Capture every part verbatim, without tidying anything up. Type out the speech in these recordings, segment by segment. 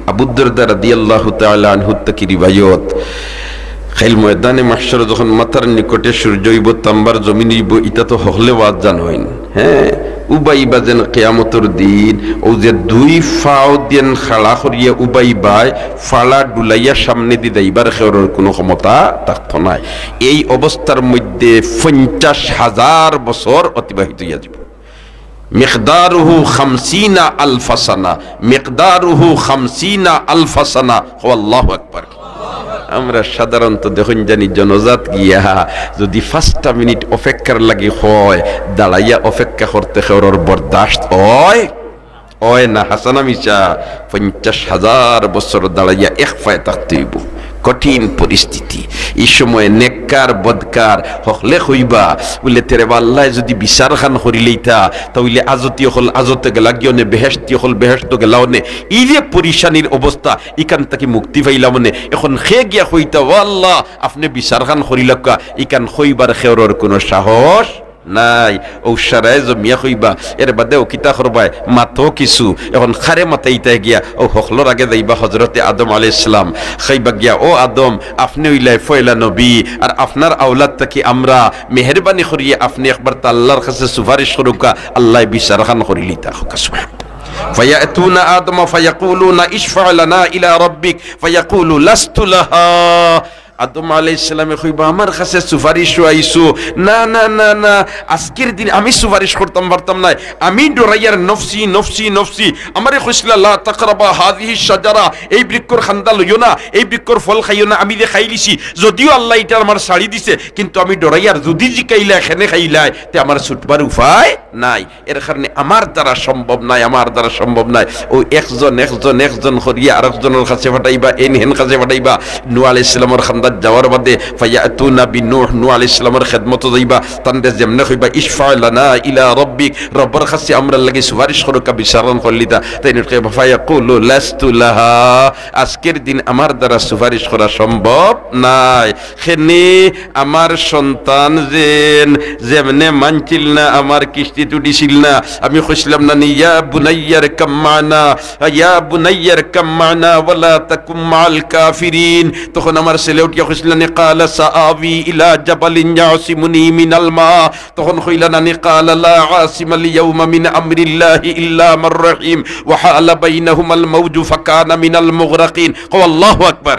আবু দারদা রাদিয়াল্লাহু তাআলা আনহু থাকি রিওয়ায়াত, কাইল ময়দানে মাহশর যখন মাথার নিকটে সূর্য অইবো, তাম্বার জমিন অইবো, ইতা তো হকলে ওয়াজ জানইন। হ্যাঁ, উবাইবা যেন কিয়ামতর দিন, অউ যে দুই পাও দেন খাড়া করিয়া উবাইবায়, ফাড়া ডুলাইয়া সামনেদি যাইবার কেউরর কুনু ক্ষমতা থাকতো নায়। এই অবস্থার মধ্যে পঞ্চাশ হাজার বছর অতিবাহিত অইয়া যাইবো। মিকদারুহু খামসিনা আলফা সানা, মিকদারুহু খামসিনা আলফা সানা। কও আল্লাহু আকবার। আমরা সাধারণত দেখইন জানি জনজাত গিয়া যদি পাঁচটা মিনিট অপেক্ষার লাগি কয়, দাঁড়াইয়া অপেক্ষা করতে কেউরর বরদাস্ত অয়, অয় না। হাসান মিয়া, পঞ্চাশ হাজার বছর দাঁড়াইয়া এক পায়ে থাকতে অইবো। কঠিন পরিস্থিতি। এই সময় নেককার বদকার হকলে কইবা, বুলে, "তেরে বা আল্লায় যদি বিচারখান করিলাইতা, তা অইলে আজতি অকল আজতো গেলাগি অনে, বেহেশতি অকল বেহেশতো গেলা অনে।" এই যে পরিশানির অবস্থা, ইখান থাকি মুক্তি পাইলাম অনে। এখন কে গিয়া কইতা, "ও আল্লাহ, আপনে বিচারখান করিলাউক্কা", ইখান কইবার কেউরর কুনু সাহস নাই। অউ সারায় জমিয়া কইবা, এর বাদে অউ কিতা করবায়, মাতো কিছু। এখন কারে মাতাইতায় গিয়া, অউ হকলর আগে যাইবা হজরতে আদম আলাইহিস সালাম। কইবা গিয়া, "ও আদম, আপনে অইলায় পয়লা নবী, আর আপনার আওলাদ থাকি আমরা, মেহেরবানি করিয়া আপনে একবার তা আল্লাহর কাছে সুপারিশ করউক্কা, আল্লায় বিচারখান করিলিতা।" কউক্কা সুবহান। ফায়াতুনা আদম ফায়াকুলুনা ইশফা লানা ইলা রাব্বিক ফায়াকুলু লাস্তু লাহা। আদম আলাইহিস সালামে কইবা, "আমার কাছে সুপারিশো আইছো? না, না, না, না, আজকের দিন আমি সুপারিশ করতাম পারতাম নায়। আমি ডরাইয়ার নফসি, নফসি, নফসি। আমারে কইছিলা, 'লা তাকরাবা হাযিহিশ শাজারা, এই বৃক্ষর কান্দা লইও না, এই বৃক্ষর ফল খাইও না।' আমি যে খাইলিছি, যদিও আল্লায় ইটারে আমার ছাড়ি দিছে, কিন্তু আমি ডরাইয়ার। যদি জিকাইলায় কেনে খাইলায়, তে আমার ছুটবার উপায় নাই।" এর কারণে আমার দ্বারা সম্ভব নায়, আমার দ্বারা সম্ভব নায়। অউ একজন, একজন, একজন করিয়া আরকজনর কাছে পাঠাইবা, এইন হেন কাছে পাঠাইবা। নূহ আলাইহিস সালামর কান্দাত যাওয়ার বাদে ফায়াতুনা বি নূহ, নূহ আলাইহিস সালামর খেদমতো যাইবা, তানরে যেমনে কইবা, "ইশফা লানা ইলা রাব্বিক, রব্বর কাছে আমরার লাগি সুপারিশ করউক্কা, বিচারখান করিলিতা।" তাইন কইবা, ফায়াকুলু লাস্তু লাহা, আজকের দিন আমার দ্বারা সুপারিশ করা সম্ভব নায়। কেনে আমার সন্তান যেন যেমনে মানছিল না, আমার কিস্তিত উঠিছিল না, আমি কইছিলাম না নি, "ইয়া বুনাইয়ারকাম মা'না, ইয়া বুনাইয়ারকাম মা'না ওয়ালা তাকুম মা'আল কাফিরিন।" তখন আমার ছেলে উঠিয়া কইছিল না নি, "ক্বালা সাআবি ইলা জাবালিন ইয়াসিমুনি মিনাল মা।" তখন কইলা না নি, "ক্বালা লা আসিমাল ইয়াউমা মিন আমরিল্লাহি ইল্লা মান রাহিম, ওয়া হালা বাইনাহুমাল মাউজু ফাকানা মিনাল মুগরাকিন।" কও আল্লাহু আকবার।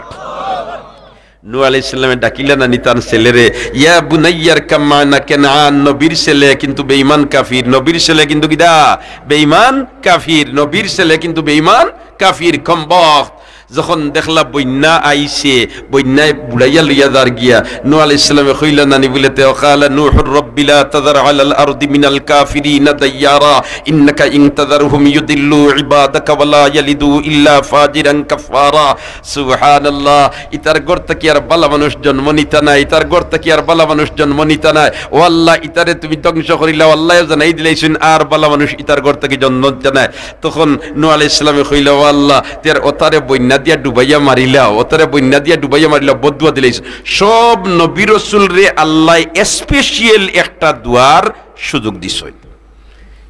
নূহ আলাইহিস সালামে ডাকিলা না নি তান ছেলেরে, "ইয়া বুনাইয়ারকাম মা'না কানান", নবীর ছেলে কিন্তু বেঈমান কাফির, নবীর ছেলে কিন্তু কিতা? বেঈমান কাফির, নবীর ছেলে কিন্তু বেঈমান কাফির, কমবখত। যখন দেখলা বন্যা আইছে, বন্যায় বুড়াইয়া লইয়া যার গিয়া, নূহ আলাইহিস সালামে কইলা না নি বুলে তে, "ওয়া ক্বালা নূহুর রাব্বি লা তাযার আলাল আরদি মিনাল কাফিরিনা দাইয়ারা, ইন্নাকা ইন তাযারহুম ইউদিল্লু ইবাদাকা ওয়া লা ইয়ালিদু ইল্লা ফাজিরান কাফফারা।" সুবহানাল্লাহ। ইতার ঘর থাকি আর বালা মানুষ জন্ম নিতা নায়, ইতার ঘর থাকি আর বালা মানুষ জন্ম নিতা নায়। ও আল্লাহ, ইতারে তুমি ধ্বংস করিলাও। আল্লায়ও জানাই দিলাইছইন, আর বালা মানুষ ইতার ঘর থাকি জন্ম নিতা নায়। তখন নূহ আলাইহিস সালামে কইলা, "ও আল্লাহ, তের ওতারে বন্যা দিয়া ডুবাইয়া মারিলাও, ওতারে বন্যা দিয়া ডুবাইয়া মারিলাও", বদদুয়া দিলাইছইন। সব নবী রসুলরে আল্লায় special একটা দোয়ার সুযোগ দিছইন।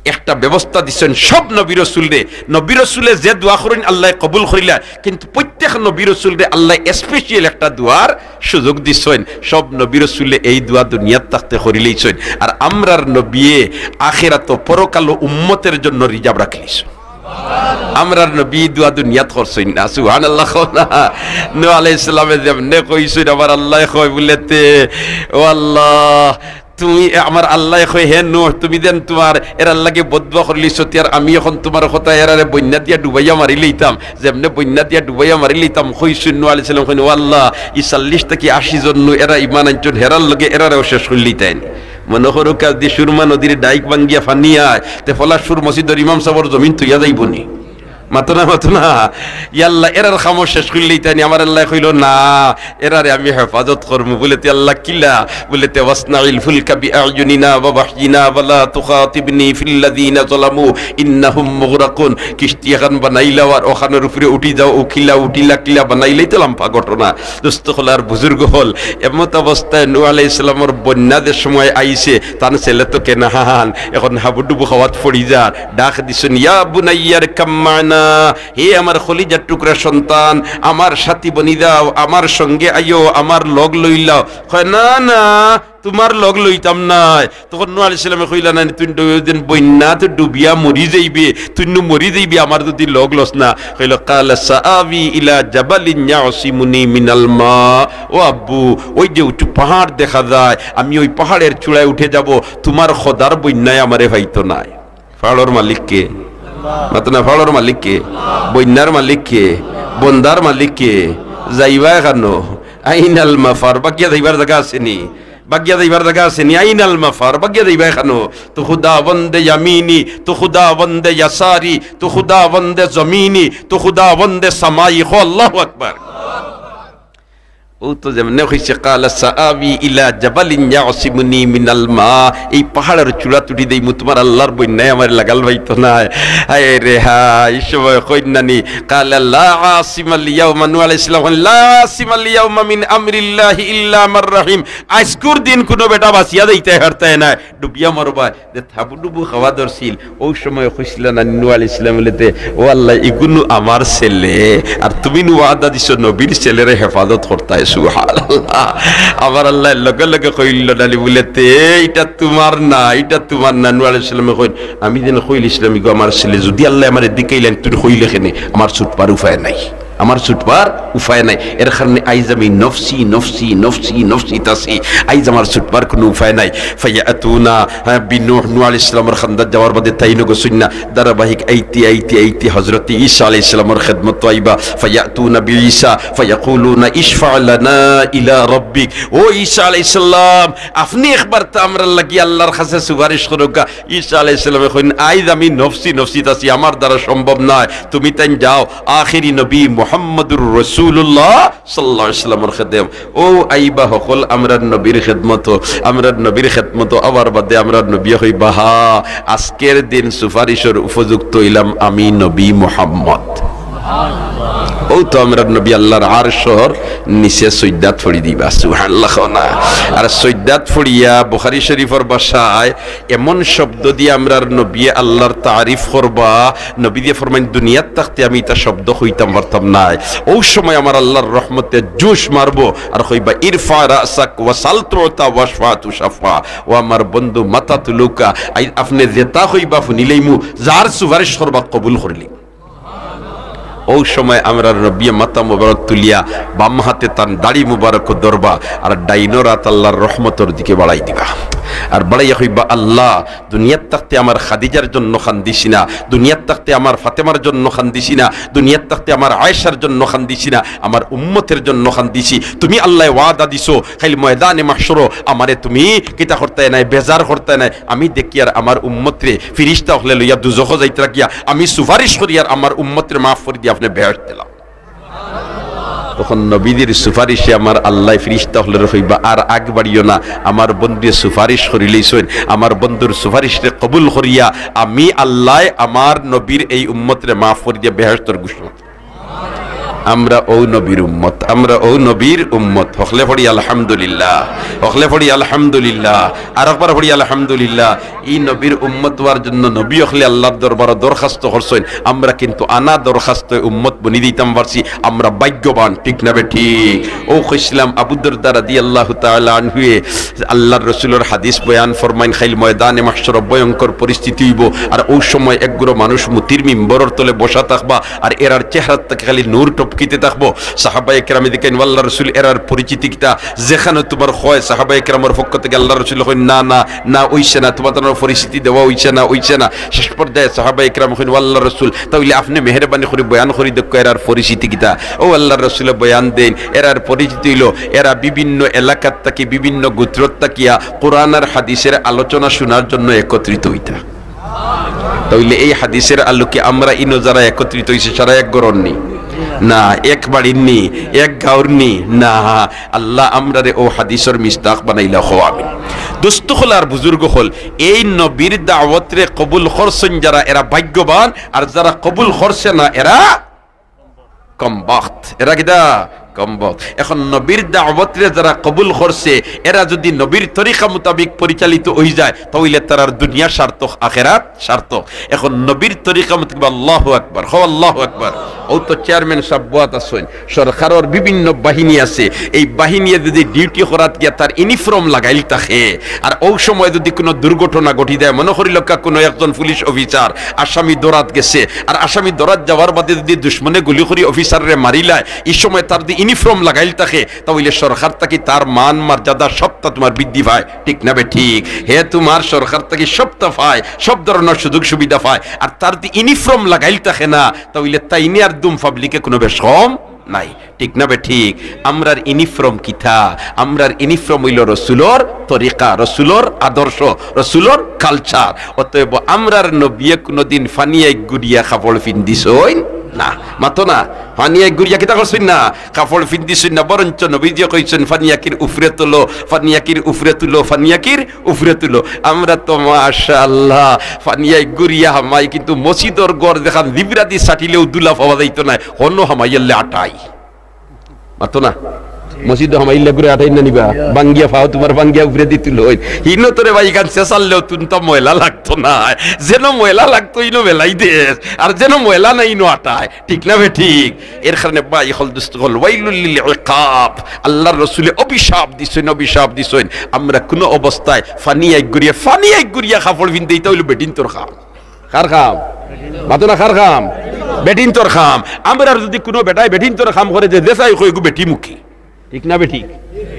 একটা ব্যবস্থা দিছইন সব নবী রসুলরে। নবী রসুলে যে দোয়া করইন আল্লায় কবুল করিলা, কিন্তু প্রত্যেক নবী রসুলরে আল্লায় special একটা দোয়ার সুযোগ দিছইন। সব নবী রসুলে এই দোয়া দুনিয়াত থাকতে করিলাইছইন। আর আমরার নবিয়ে আখেরাত ও পরকাল ও উম্মতের জন্য reserve রাখলিছইন। আমরার নবী দোয়া দুনিয়াত করছইন না। সুবহানাল্লাহ কও না। নূহ আলাইহিস সালামে যেমনে কইছইন, আমার আল্লায় কয় বুলে তে, "ও আল্লাহ, তুমি, আমার আল্লায় কয়, হে নূহ, তুমি যেন তুমার এরার লাগি বদদুয়া করিলিছো, তে আর আমি এখন তুমার কথা এরারে বন্যা দিয়া ডুবাইয়া মারিলাইতাম।" যেমনে বন্যা দিয়া ডুবাইয়া মারিলাইতাম, কইছইন নূহ আলাইহিস সালাম কইন, "ও আল্লাহ, ই চল্লিশ থাকি আশি জন নু এরা ইমান আনছইন, হেরার লগে এরারেও শেষ করিলিতাইন।" মনো করউক্কা, যদি সুরমা নদীর ডাইক ভাঙ্গিয়া পানি আয়, তে ফলা সুর মসজিদর ইমাম সাবর জমিন থইয়া যাইবো নি? মাতো না, মাতো না। ইয়াল্লা, এরার কামও শেষ করিলিতাইন নি। আমার আল্লায় কইলো, "না, এরারে আমি হেফাজত করমু।" বুলে তে আল্লাহ কিলা? বুলে তে, "ওয়াসনাইল ফুলকা বিআইয়ুনিনা ওয়া ওয়াহয়িনা ওয়া লা তুখাতিবনি ফিল্লাযিনা যালামু ইন্নাহুম মুগরাকুন।" কিস্তি এখান বানাইলাও আর ওখানর উপরে উঠি যাও, উকিলা উঠিলা কিলা বানাইলাই তো লাম্বা ঘটনা। দোস্ত অকল আর বুজুর্গ অকল, এমত অবস্থায় নূহ আলাইহিস সালামর বন্যা যে সময় আইছে, তান ছেলে তো কেনান, এখন হাবুডুবু খাওয়াত পড়ি যার, ডাক দিছইন, "ইয়া বুনাইয়ারকাম মা'না হে আমার কলিজার টুকরা সন্তান, আমার সাথী বনি যাও, আমার সঙ্গে আইও, আমার লগ লইলাও।" কয়, "না, না, তুমার লগ লইতাম নায়।" তখন নূহ আলাইহিস সালামে কইলা, "না, তুই ডু-, দিন বন্যাত ডুবিয়া মরি যাইবে, তুই নু মরি যাইবে, আমার যদি লগ লস না।" কইল, "কালা সাআবি ইলা জাবালিন ইয়াসিমুনি মিনাল মা।" ও আব্বু, ওই যে উঁচু পাহাড় দেখা যায়, আমি ওই পাহাড়ের চূড়ায় উঠে যাব, তুমার খোদার বন্যায় আমারে পাইতো নায়। পাহাড়র মালিক কে? মাতো না, পাহাড়র মালিক কে? বন্যার মালিক কে? বন্দার মালিক কে? যাইবায় কানো? আইনাল মাফার, বাগিয়া যাইবার জাগা আছে নি? বাগিয়া যাইবার জাগা আছে নি? আইনাল মাফার, বাগিয়া যাইবায় কানো? তো খুদাবন্দে ইয়ামিনি, তো খুদাবন্দে ইয়াসারি, তো খুদাবন্দে জমিনি, তো খুদাবন্দে সামাই, কও আল্লাহু আকবার। ও তো যেমনে কইছে, "কালা সাআবি ইলা জাবালিন ইয়াসিমুনি মিনাল মা", এই পাহাড়র চূড়াত উঠি দেইমু, তুমার আল্লাহর বন্যায় আমারে লাগাল পাইতো নায়। হায় রে হায়, এই সময় কইন্নানি, "কালা লা আসিমাল ইয়াউমা", নূহ আলাইহিস সালাম কইন, "লা আসিমাল ইয়াউমা মিন আমরিল্লাহি ইল্লা মান রাহিম।" আইজকুর দিন কুনু বেটা বাচিয়া যাইতায় পারতায় নায়। ডুবিয়া মরবায়, যে হাবুডুবু খাওয়া ধরছিল, অউ সময় কইছিলা না নূহ আলাইহিস সালাম বুলে তে, "ও আল্লাহ, ইগু নু আমার ছেলে, আর তুমি নু ওয়াদা দিছো নবীর ছেলেরে হেফাজত করতায়।" সুবহানাল্লাহ। আমার আল্লাহ লগে লগে কইল না বুলে তে, "ইটা তুমার না, ইটা তুমার না।" নূহ আলাইহিস সালামে কইন, "আমি যেন কইলিছিলাম ইগু আমার ছেলে, যুদি আল্লায় আমারে দিকাইলাইন, তুই কইলে কেনে? আমার ছুটবার উপায় নাই।" আমার ছুটবার উপায় নাই। এর কারণে আইজ আমি নফসি, নফসি, নফসি, নফসিত আছি। আইজ আমার ছুটবার কুনু উপায় নাই। ফায়াতুনা, হ্যাঁ, বিনূহ, নূহ আলাইহিস সালামর খান্দাত যাওয়ার বাদে তাইন গছইন না। ধারাবাহিক আইতে, আইতে, আইতে হযরত ঈসা আলাইহিস সালামর খেদমতো আইবা। ফায়াতুনা বিঈসা, ফায়াকুলুনা ইশফা লানা ইলা রাব্বিক। ও ঈসা আলাইহিস সালাম, আপনে একবার তো আমরার লাগি আল্লাহর কাছে সুপারিশ করউক্কা। ঈসা আলাইহিস সালামে কইন, "আইজ আমি নফসি নফসিত আছি, আমার দ্বারা সম্ভব নায়, তুমি তাইন যাও।" আখেরি নবী মুহাম্মাদুর রাসূলুল্লাহ সাল্লাল্লাহু আলাইহি ওয়াসাল্লামর খেদেম। অউ আইবা হকল আমরার নবীর খেদমতো, আমরার নবীর খেদমতো আওয়ার বাদে আমরার নবীয়ে কইবা, "হা, আজকের দিন সুপারিশর উপযুক্ত অইলাম আমি নবী মুহাম্মদ।" অউ তো আমরার নবী আল্লাহর আরশর নিচে সইজদাত পড়ি দিবা, সুবহানাল্লাহ কও না। আর সইজদাত পড়িয়া বুখারী শরীফর ভাষায় এমন শব্দ দিয়া আমরার নবিয়ে আল্লাহর তারিফ করবা, নবীয়ে ফরমাইন, "দুনিয়াত থাকতে আমি ইতা শব্দ কইতাম পারতাম নায়।" অউ সময় আমার আল্লাহর রহমতে জোশ মারবো আর কইবা, "ইরফা রাসাক ওয়াসাল তুতা ওয়াশফা তুশাফা।" ও আমার বন্ধু, মাথা তুলউক্কা, আইজ আপনে যেতা কইবা হুনিলাইমু, যার সুপারিশ করবা কবুল করিলিমু। অউ সময় আমরার নবিয়ে মাথা মুবারক তুলিয়া বাম হাতে তান দাড়ি মুবারক ধরবা আর ডাইনর আত আল্লাহর রহমতর দিকে বাড়াই দিবা। আর বাড়াইয়া কইবা, "আল্লাহ, দুনিয়াত থাকতে আমার খাদিজার জন্য কান্দিছি না, দুনিয়াত থাকতে আমার ফাতেমার জন্য কান্দিছি না, দুনিয়াত থাকতে আমার আয়েশার জন্য কান্দিছি না, আমার উম্মতের জন্য কান্দিছি। তুমি আল্লায় ওয়াদা দিছো, কাইল ময়দানে মাহশরো আমারে তুমি কিতা করতায় নায়, বেজার করতায় নায়।" আমি দেখিয়ার আমার উম্মতরে ফিরিস্তা অকলে লইয়া দুজখো যাইতরা গিয়া, আমি সুপারিশ করিয়ার আমার উম্মতরে মাফ করি দিয়া আপনে বেহেশত দিলাও। তখন নবীজির সুপারিশে আমার আল্লায় ফিরিস্তা অকলরে কইবা, "আর আগ বাড়িও না, আমার বন্ধুয়ে সুপারিশ করিলাইছইন, আমার বন্ধুর সুপারিশরে কবুল করিয়া আমি আল্লায় আমার নবীর এই উম্মতরে মাফ করি দিয়া বেহেশতর ঘোষণা।" আমরা অউ নবীর উম্মত, আমরা অউ নবীর উম্মত। হকলে পড়ি আলহামদুলিল্লাহ, হকলে পড়ি আলহামদুলিল্লাহ, আরকবার পড়ি আলহামদুলিল্লাহ। ই নবীর উম্মত অওয়ার জন্য নবী অকলে আল্লাহর দরবারো দরখাস্ত করছইন, আমরা কিন্তু আনা দরখাস্তে উম্মত বনি দিতাম পারছি, আমরা ভাগ্যবান, ঠিক না বেঠিক? অউ কইছিলাম আবু দরদা রাদিয়াল্লাহু তাআলা আনহুয়ে আল্লাহর রসুলর হাদিস বয়ান ফরমাইন, কাইল ময়দানে মাহশরো ভয়ঙ্কর পরিস্থিতি অইবো, আর অউ সময় একগুলো মানুষ মুতির মিম্বরর তলে বসা থাকবা, আর এরার চেহারাত থাকি খালি নূর টপকিতে থাকবো। সাহাবায়ে কেরামে জিকাইন, "ও আল্লাহর রসুল, এরার পরিচিতি কিতা?" যেখানো তুমার কয়, সাহাবায়ে কেরামর পক্ষ থাকি আল্লাহর রসুলে কইন, "না, না, না, অইছে না, তুমার তানর পরিচিতি দেওয়া অইছে না, অইছে না।" শেষ পর্যায়ে সাহাবায়ে কেরামে কইন, "ও আল্লাহর রসুল, তা অইলে আপনে মেহেরবানি করি বয়ান করি দেউক্কা, এরার পরিচিতি কিতা?" অউ আল্লাহর রসুলে বয়ান দেইন, এরার পরিচিতি অইলো, এরা বিভিন্ন এলাকাত থাকি, বিভিন্ন গোত্রত থাকিয়া কোরআন আর হাদিসের আলোচনা শুনার জন্য একত্রিত অইতা। তা অইলে এই হাদিসের আলোকে আমরা ইনো যারা একত্রিত অইছি, সারা এক ঘরর নি? না। এক বাড়ির নি? এক গাঁওর নি? না। আল্লাহ আমরারে অউ হাদিসর মিসদাক বানাইলা, কও আমিন। দোস্ত অকল আর বুজুর্গ অকল, এই নবীর দাওয়াতরে কবুল করছইন যারা, এরা ভাগ্যবান, আর যারা কবুল করছে না, এরা কমবখত। এরা কিতা? কম বক্ত। এখন নবীর দাওয়াতরে যারা কবুল করছে, এরা যদি নবীর তরিকা মোতাবিক পরিচালিত অই যায়, তাইলে তারার দুনিয়া সার্থক, আখেরাত সার্থক। এখন নবীর তরিকা মোতাবিক, আল্লাহু আকবার, কও আল্লাহু আকবার। অউ তো চেয়ারম্যান সাব বওয়াত আছইন, সরকারর বিভিন্ন বাহিনী আছে, এই বাহিনীয়ে যদি ডিউটি করাত গিয়া তার ইউনিফর্ম লাগাইল থাকে, আর অউ সময় যদি কুনু দুর্ঘটনা ঘটি যায়, মনো করি লক্কা কুনু একজন পুলিশ অফিসার আসামি ধরাত গেছে, আর আসামি ধরাত যাওয়ার বাদে যদি দুশমনে গুলি করি অফিসাররে মারিলায়, ই সময় তার যদি ইউনিফর্ম লাগাইল থাকে, তাইলে সরকার থাকি তার মান মর্যাদা সবটা তুমার বৃদ্ধি পায়, ঠিক না বেঠিক? হে তুমার সরকার থাকি সবটা পায়, সব ধরনর সুযোগ সুবিধা পায়, আর তার যদি ইউনিফর্ম লাগাইল থাকে না, তাইলে তাইনে আর দুম পাবলিকে কুনু বেশ কম নাই, ঠিক না বেঠিক? আমরার ইউনিফর্ম কিতা? আমরার ইউনিফর্ম অইলো রসুলর তরিকা, রসুলর আদর্শ, রসুলর কালচার। অতএব আমরার নবিয়ে কুনুদিন ফানিয়া ইগুরিয়া কাপড় ফিন্দিছইন না। মাতো না? ফানিয়া ইগুরিয়া কিতা করছইন না? কাপড় ফিন্দিছইন না। বরঞ্চ নবীজিয়ে কইছইন, "ফানিয়াকির উফরে তুলো, ফানিয়াকির উফরে তুলো, ফানিয়াকির উফরে তুলো।" আমরা তো মাশাআল্লাহ ফানিয়া ইগুরিয়া হামাই, কিন্তু মসজিদর ঘর যেখান জিবরাদি সাটিলেও ধুলা পাওয়া যাইতো নায়, হনো হামাইয়ারলে আটাই। মাতো না? মসজিদো হামাইলে গুরে আটাই না নিবা? বাঙ্গিয়া পাও তুমার, বাঙ্গিয়া উফরেদি তুলইন। হিনো তোরে ভাই, ইখান শেষারলেও তুনতা ময়লা লাগতো নায়। যেন ময়লা লাগতো, ইনো মেলাই দেশ। আর যেন ময়লা নাই, ইনো আটায়। ঠিক না বেঠিক? এর কারণে ভাই অকল, দুস্ত অকল, ওয়াইলুল লিল ইকাব। আল্লাহর রসুলে অভিশাপ দিছইন, অভিশাপ দিছইন। আমরা কুনু অবস্থায় ফানিয়া ইগুরিয়া, ফানিয়া ইগুরিয়া কাপড় ফিন্দে, ইটা অইলো বেটিন্তর কাম। কার কাম? মাতো না, কার কাম? বেটিন্তর কাম। আমরার যদি কুনু বেটায় বেটিন্তর কাম করে, যে দেশাই কই, "ইগু বেটিমুখী।" ঠিক না বেঠিক?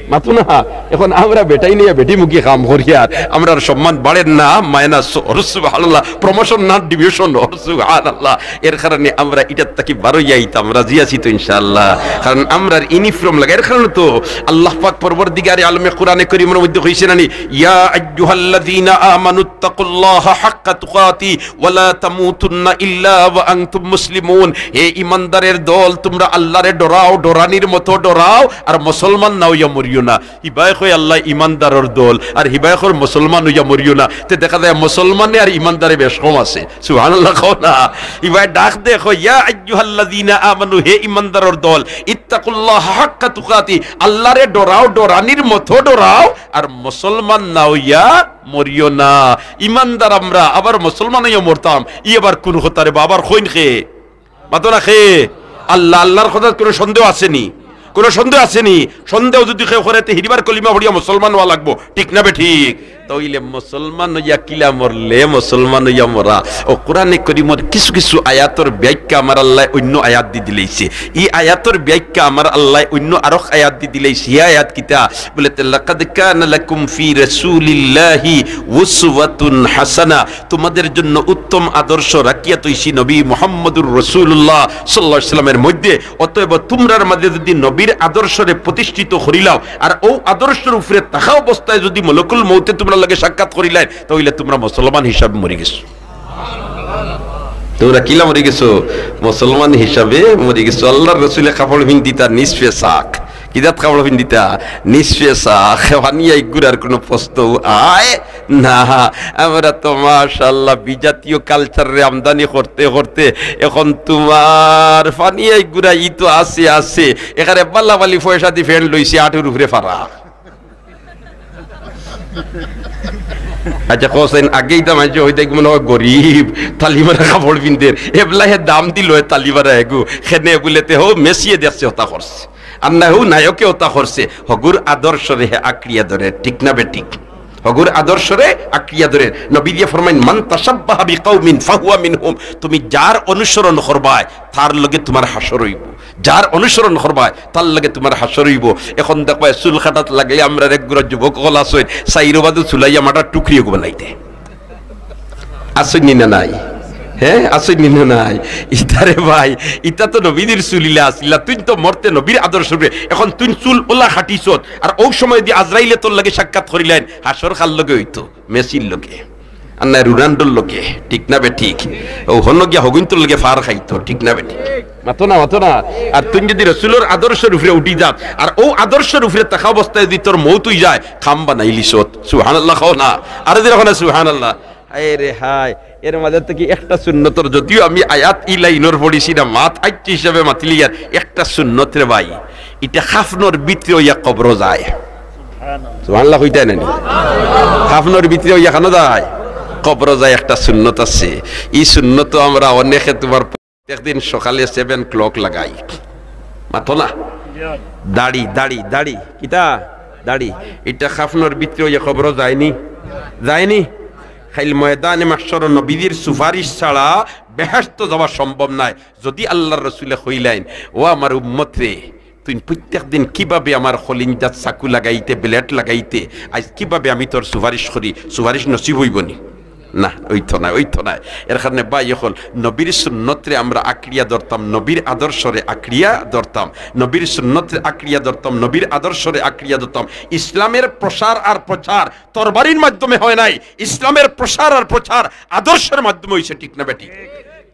মাতো না। এখন আমরা বেটাইন অইয়া বেটিমুখী কাম করি, আর আমরার সম্মান বাড়ের না, মাইনাস অর, সুবহানাল্লাহ, প্রমোশন না, ডিমোশন অর, সুবহানাল্লাহ। এর কারণে আমরা ইটার থাকি বারইয়া আইতাম, রাজি আছি তো ইনশাআল্লাহ? কারণ আমরার ইউনিফর্ম লাগে। এর কারণে তো আল্লাহ পাক পরওয়ারদিগারে আলমে কোরআনে করিমর মধ্যে কইছইন না নি, "ইয়া আইয়ুহাল্লাযীনা আমানু ইত্তাকুল্লাহা হাক্কা তুকাতি ওয়ালা তামুতুন্না ইল্লা ওয়া আনতুম মুসলিমুন।" হে ইমানদারের দল, তুমরা আল্লারে ডরাও, ডরানির মতো ডরাও, আর মুসলমান না অইয়া মরিও না। হিবায় কয় আল্লাহ ইমানদারর দল, আর হিবায় কয় মুসলমান অইয়া মরিও না। তে দেখা যায় মুসলমানে আর ইমানদারে বেশ কম আছে। সুবহানাল্লাহ কও না। হিবায় ডাক দে কয়, "ইয়া আইয়ুহাল্লাযীনা আমানু, হে ইমানদারর দল, ইত্তাকুল্লাহা হাক্কা তুকাতি, আল্লারে ডরাও, ডরানির মতো ডরাও, আর মুসলমান না অইয়া মরিও না।" ইমানদার আমরা, আবার মুসলমান অইয়া মরতাম, ই আবার কুন কথা রে বা? আবার কইন কে? মাতো না কে? আল্লাহ, আল্লাহর কথাত কুনু সন্দেহ আছে নি? কুনু সন্দেহ আছে নি? সন্দেহ যুদি কেউ করে, তে হিরিবার কলিমা পড়িয়া মুসলমান অওয়া লাগবো, ঠিক না বেঠিক? তাইলে মুসলমান অইয়া কিলা মরলে মুসলমান অইয়া মরা? অউ কোরআনে করিমর কিছু কিছু আয়াতর ব্যাখ্যা আমার আল্লায় অইন্য আয়াত দি দিলাইছে। ই আয়াতর ব্যাখ্যা আমার আল্লায় অইন্য আরক আয়াত দি দিলাইছে। ই আয়াত কিতা? বলে, "লাকাদ কানা লাকুম ফি রাসূলিল্লাহি উসওয়াতুন হাসানা।" তোমাদের জন্য উত্তম আদর্শ রাখিয়া থইছি নবী মুহাম্মদুর রাসূলুল্লাহ সাল্লাল্লাহু আলাইহি ওয়াসাল্লামের মধ্যে। অতএব তুমরার মাঝে যুদি নবীর আদর্শরে প্রতিষ্ঠিত করিলাও, আর অউ আদর্শর উপরে থাকা অবস্থায় যুদি মলকুল মউতে তুমরার লগে সাক্ষাৎ করিলাইন, তাইলে তুমরা মুসলমান হিসাবে মরি গেছো। তুমরা কিলা মরি গেছো? মুসলমান হিসাবে মরি গেছো। আল্লাহর রসুলে কাপড় ফিন্দিতা নিসফে সাক। কিজাত কাপড় ফিন্দিতা? নিসফে সাক। ফানিয়া ইগুরার কুনু প্রশ্ন আয় না। আমরা তো মাশাআল্লাহ বিজাতীয় কালচাররে আমদানি করতে করতে এখন তুমার ফানিয়া ইগুরা ই তো আছে আছে। এখানে বালা বালি পয়সা দি ফেন্ড লইছে আটুর উপরে ফাড়া। আচ্ছা, কও চাইন, আগেই তো মানষে কইতা ইগু মনে অয় গরিব, তালি মারা কাপড় ফিন্দের, এবলা হে দাম দিল হে তালি মারা এগু, কেনে বুলে তে হউ মেসিয়ে দেখছে অতা করছে, আর না হউ নায়কে অতা করছে, হগুর আদর্শরে হে আঁকড়িয়া ধরে, ঠিক না বেঠিক? হগুর আদর্শরে আঁকড়িয়া ধরে। নবীজিয়ে ফরমাইন, "মান তাশাব্বাহা বিকাউমিন ফাহুয়া মিনহুম।" তুমি যার অনুসরণ করবায়, তার লগে তুমার হাশর অইবো। যার অনুসরণ করবায়, তার লগে তুমার হাশর অইবো। এখন দেখবায়, চুল কাটাত লাগলে আমরার এক গুরা যুবক অকল আছইন, চাইরো বাদে চুলাইয়া মাটার টুকরি এগু বানাই দে। আছইন নি না নাই? হে, আছইন নি না নাই? ইতারে ভাই, ইতা তো নবীজির চুলিলা আছিলা। তুইন তো মরতে নবীর আদর্শরে। এখন তুইন চুল অলা কাটিছত, আর অউ সময় দি আজরাইলে তোর লগে সাক্ষাৎ করিলাইন, হাশর কার লগে অইতো? মেসির লগে, আর না রোনাল্ডোর লগে, ঠিক না বেঠিক? অউ হনো গিয়া হগুইন্তর লগে ফার খাইতো, ঠিক না বেঠিক? মাতো না, মাতো না। আর তুইন যুদি রসুলর আদর্শর উপরে উঠি যাস, আর অউ আদর্শর উপরে থাকা অবস্থায় যুদি তোর মউত অই যায়, কাম বানাইলিছত। সুবহানাল্লাহ কও না, আরো জোরে কও না সুবহানাল্লাহ। হায় রে হায়, এর মাঝে থাকি একটা সুন্নতর, যদিও আমি আয়াত ই লাইনর পড়ছি না, মাত আইচ্ছা হিসাবে মাতিলিয়ার, একটা সুন্নত রে ভাই, ইটা খাফনর ভিতরে অইয়া কবরো যায়। সুবহানাল্লাহ কইতায় নানি? খাফনর ভিতরে অইয়া খানো যায়, কবরো যায়, একটা সুন্নত আছে। ই সুন্নত আমরা অনেকে তুমার প্রত্যেক দিন সকালে সেভেন ক্লক লাগাই। মাতো না? দাড়ি, দাড়ি, দাড়ি। কিতা? দাড়ি। ইটা খাফনর ভিতরে অইয়া কবরো যায়নি? যায়নি? কাইল ময়দানে মাহশরো নবীজির সুপারিশ ছাড়া বেহেশতো যাওয়া সম্ভব নায়। যুদি আল্লার রসুলে কইলাইন, "ও আমার উম্মত রে, তুই প্রত্যেক দিন কিভাবে আমার কলিঞ্জাত চাকু লাগাইতে, ব্লেড লাগাইতে, আইজ কিভাবে আমি তোর সুপারিশ করি, সুপারিশ নসিব অইবো নি?" না, অইতো নায়, অইতো নায়। এর কারণে ভাই অকল, নবীর সুন্নতরে আমরা আঁকড়িয়া ধরতাম, নবীর আদর্শরে আঁকড়িয়া ধরতাম, নবীর সুন্নতরে আঁকড়িয়া ধরতাম, নবীর আদর্শরে আঁকড়িয়া ধরতাম। ইসলামের প্রসার আর প্রচার তরবারির মাধ্যমে হয় নাই, ইসলামের প্রসার আর প্রচার আদর্শের মাধ্যমে অইছে, ঠিক না বেঠিক?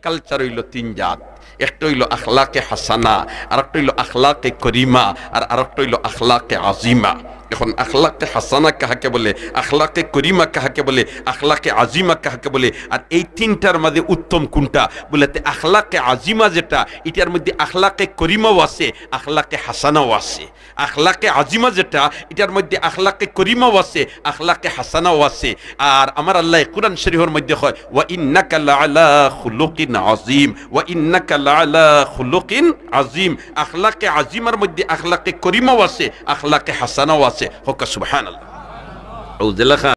কালচার অইলো তিন জাত, একটা অইলো আখলাকে হাসানা, আরেকটা অইলো আখলাকে করিমা, আর আরেকটা অইলো আখলাকে আজিমা। এখন আখলাকে হাসানা কাহাকে বলে, আখলাকে করিমা কাহাকে বলে, আখলাকে আজিমা কাহাকে বলে, আর এই তিনটার মাঝে উত্তম কোনটা? বলে, তে আখলাকে আজিমা যেটা, ইটার মধ্যে আখলাকে করিমাও আছে, আখলাকে হাসানাও আছে। আখলাকে আজিমা যেটা, ইটার মধ্যে আখলাকে করিমাও আছে, আখলাকে হাসানাও আছে। আর আমার আল্লায় কোরআন শরীফর মধ্যে কয়, "ওয়া ইন্নাকা লাআলা খুলুকিন আজিম, ওয়া ইন্নাকা লাআলা খুলুকিন আজিম।" আখলাকে আজিমার মধ্যে আখলাকে করিমাও আছে, আখলাকে হাসানাও আছে। কউক্কা সুবহানাল্লাহ। ও জেলা খান।